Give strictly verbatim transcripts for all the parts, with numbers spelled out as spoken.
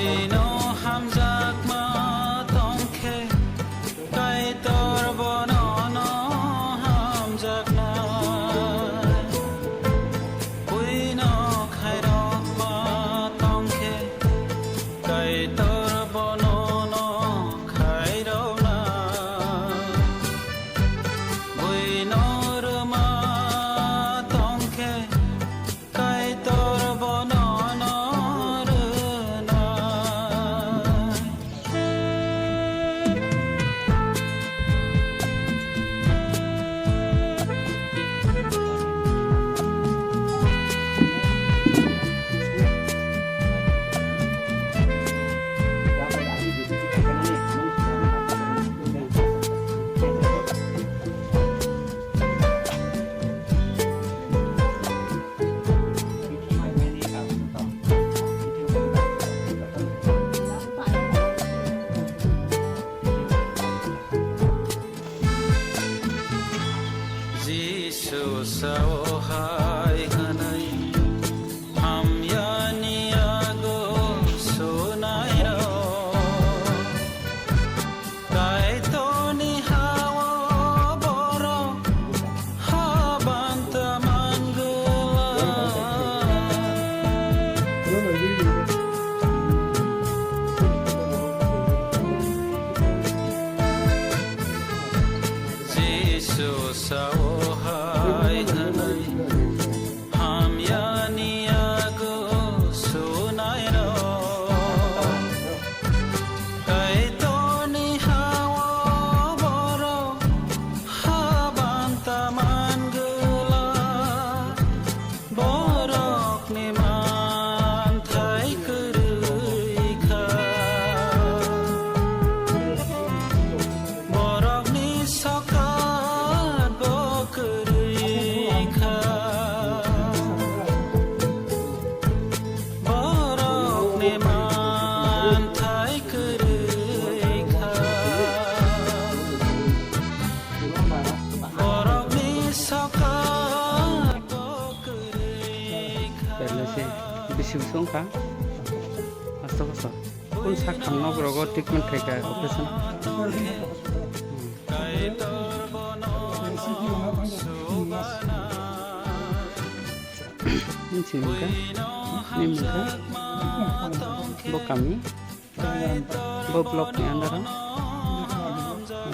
Buino hamjakma tongkhe, Kaitor bono no hamjaknai. Buino khairokma tongkhe, Kaitor bono no khairoknai. Buino rwma tongkhe, Kaitor bono no rwnai. Jisu sao hai hwnwi hamyani yago sunairok. Kaitorni ha-o borok habanta mangwlak. Jisu sao hai hwnwi hamyani yago sunairok. Kaitorni ha-o borok habanta mangwlak. Borokni manthai kwrwi kha. Borokni sokat bo kwrwi kha. Borokni manthai kwrwi kha. Borokni sokat bo kwrwi kha. Pregnancy bisi bisi wngkha. Asto asto. Kun sak khamno rogo treatment khai kha operation. Nini mungkha? Nini mungkha? Bo kami? Bo block ni under o?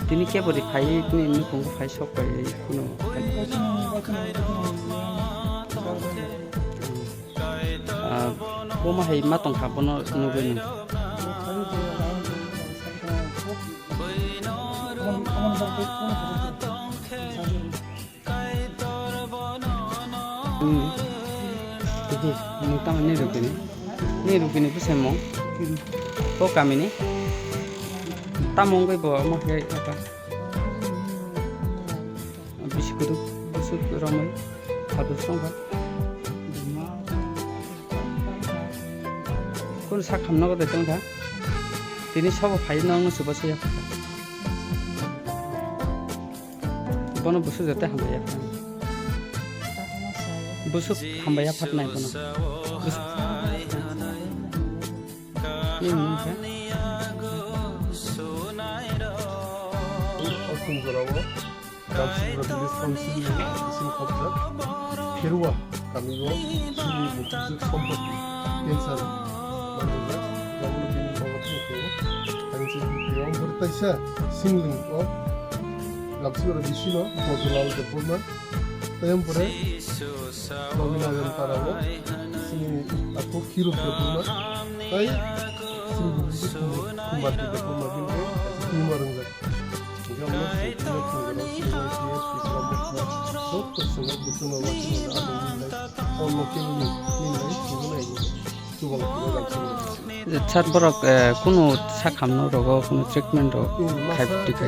Tini kebo ri phai, tini nukung phai sok pai, kuno. Ah, bo ma hai ma tongkha, bono nugwi nung. Hmm. Tiki, nung tamo ni rukini? Ni rukini bwsai mung? Bo kamini? Tamo wngwi bo omo khe apa? Bisi kutuk, busuk romwi, hadus tongkha. Kun sak hamno gode tongkha. Tini sabo phai nang no suba suya. Bono busu jote hambai ya. Busu hambai ya phatnai bono. Busu. Ni mungkha? Okhum jorao Ramsipura Village Council ni bising khobjak Kherua kamio chini muchukjak sompoti cancer manjak, jaboni bini bago thangkhe ang chini bini bwrwi taisa singling o Ramsipura bisino Bojolal Debbarma. Tei pore Nobinagan Parao chini takhuk Khirup Debbarma tei chini bukti Khumbarti Debbarma bini tumor wngjak. Hingke omo chini tumor wngjak, chini Y P S, chini Islam motma, joto chwngno buchungno waisingno ani nini lai, omo khe nini, nini lai chwngno nai nini. Sir, borok, eh, kunu sak hamno rogo, kunu treatment rok khai twi kha.